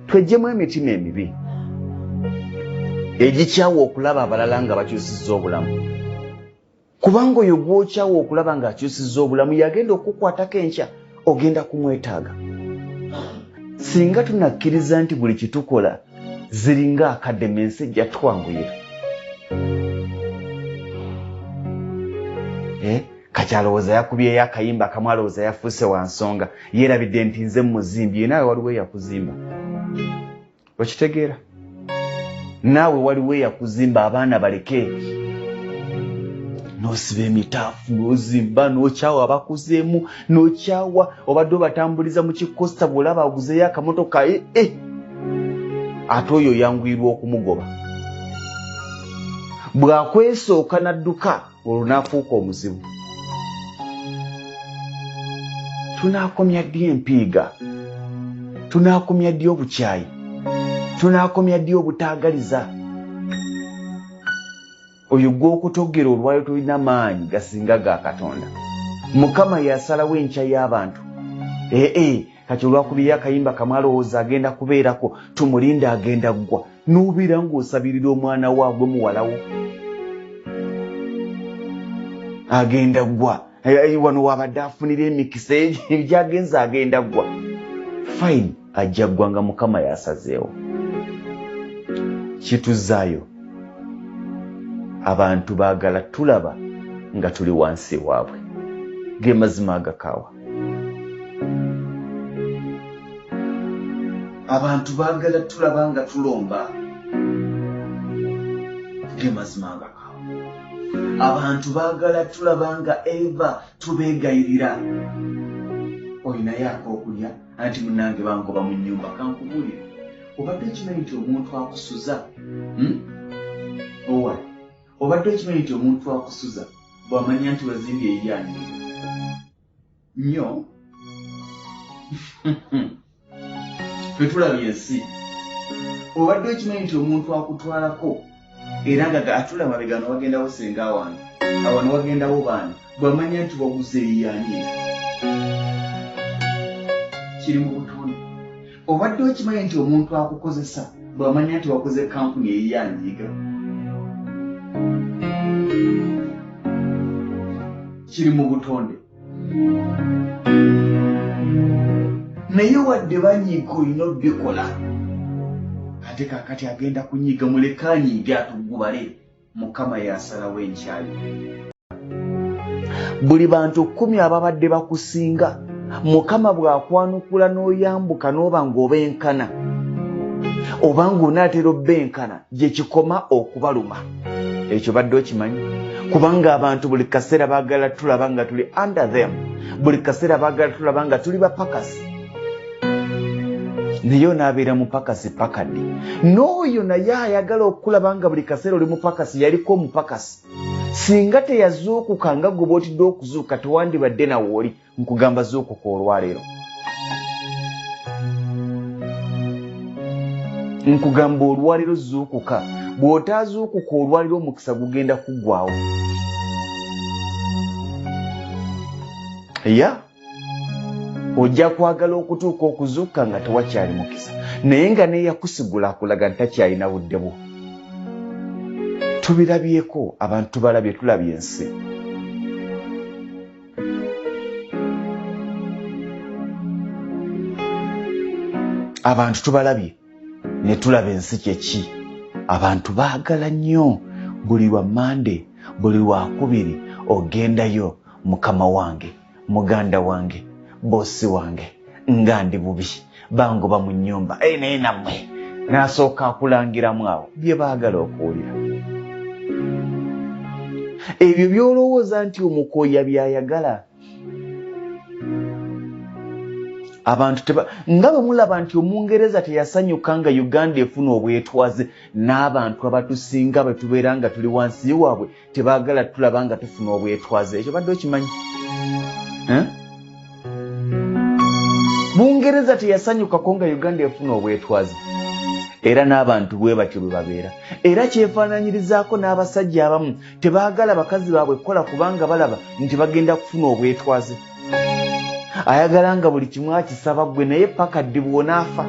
Tweggyemu emitima emibi egikyawa okulaba abalala nga bakyusizza obulamu, kubanga oyo gw'okyawa okulaba ng'akyusizza obulamu yagenda okukukwatako enkya, ogenda kumwetaaga. Singa tunakkiriza nti buli kyetukola ziringa akademi, ensi ejja twanguyira. Kati alowooza yakubyeyo akayimba akamu, alowooza yafuuse wa nsonga, yeerabidde nti nze muzimbi. Ye naawe waliwo eyakuzimba, okitegeera? Naawe waliwo eyakuzimba. Abaana baleke, n'osiba emitaafu, n'ozimba, n'okyawa abakuzeemu, n'okyawa obadde obatambuliza mu kikosta. Bw'olaba aguzeeyo akamotoka, ate oyo oyanguyirwa okumugoba. Bw'akwesooka n'adduka, olwo n'afuuka omuzibu. Tunaakomya ddi empiiga? Tunaakomya ddi obukyayi? Tunaakomya ddi obutaagaliza? Oyo gw'okutogera olwayo tolina maanyi gasinga ga Katonda. Mukama yasalawo enkya y'abantu. Ee, kati olwakubyeyo akayimba kamwe, alowooza agenda kubeerako, tumulinde agenda ggwa. N'obeera ng'osabirira omwana waagwe muwalawo agenda ggwa. Wano wabadde afunira emikisa egyagenza, agenda ggwa. Fine, ajja ggwa nga Mukama yasazeewo. Kituzaayo, abantu baagala tulaba nga tuli wansi waabwe. Ge mazima agakaawa. Abantu baagala tulaba nga tulomba. Ge mazima agakaawa. Abantu baagala tulaba nga eva tubeegayirira, olinayo ak'okulya? Anti munnange bangoba mu nnyumba. Kankubuulire, obadde okimanyi nti omuntu akusuza, Owa obadde okimanyi nti omuntu akusuza bw'amanya nti wazimbye eyanyiiga nnyo? Ffe tulabye ensi. Obadde okimanyi nti omuntu akutwalako era nga atula mabega, no wagendawo senga wange, awano wagendawo baani, bw'amanya nti waguze eyanyiiga? Kiri mu butonde. Obadde okimanyi nti omuntu akukozesa bw'amanya nti wakoze kampuni eyiyanyiiga? Kiri mu butonde. Naye wadde banyiiga, olina obikola. Ate kakati agenda kunyiiga, muleke anyiige, atugubale. Mukama yasalawo enkyayo. Buli bantu 10 ababadde bakusinga, Mukama bw'akwanukula n'oyambuka n'oba ng'obenkana oba ng'onaatera obbenkana, gye kikoma okubaluma. Ekyo badde okimanyi? Kubanga abantu buli kaseera baagala tulaba nga tuli under them. Buli kaseera baagala tulaba nga tuli bapakasi. Naye onaabeera mupakasi paka ddi? N'oyo naye ayagala okulaba nga buli kaseera oli mupakasi, yaliko omupakasi. Singa teyazuukuka nga gwe bwotidde okuzuuka, tewandibadde nawe oli. Nkugamba, zuukuka olwaleero. Nkugamba, olwaleero zuukuka. Bw'otaazuukuka olwaleero, omukisa gugenda kuggwawo. Ya ojja kwagala okutuuka okuzuukuka nga tewakyali mukisa, naye nga neyakusigula akulaga nti takyalina budde bwo. Tubirabyeko, abantu tubalabye, tulabye ensi. Abantu tubalabye ne tulaba ensi kyeki. Abantu baagala nnyo buli lwa Mande, buli lwakubiri ogendayo, mukama wange, muganda wange, bosi wange, nga ndi bubi, bangoba mu nnyumba. Naye nammwe n'asooka akulangiramu awo bye baagala okuwulira. Ebyo by'olowooza nti omukooya by'ayagala. Abantu teba nga bwe mulaba nti Omungereza teyasanyuka nga Uganda efuna obwetwaze, n'abantu abatusinga bwe tubeera nga tuli wansi waabwe tebaagala tulaba nga tufuna obwetwaze. Ekyo badde okimanyi? Bungereza teyasanyukako nga Uganda efuna obwetwaze, era n'abantu bwe batyo bwe babeera. Era kyefaananyirizaako n'abasajja abamu tebaagala bakazi baabwe kukola, kubanga balaba nti bagenda kufuna obwetwaze. Ayagala nga buli kimu akisaba ggwe, naye paka ddi bw'onaafa?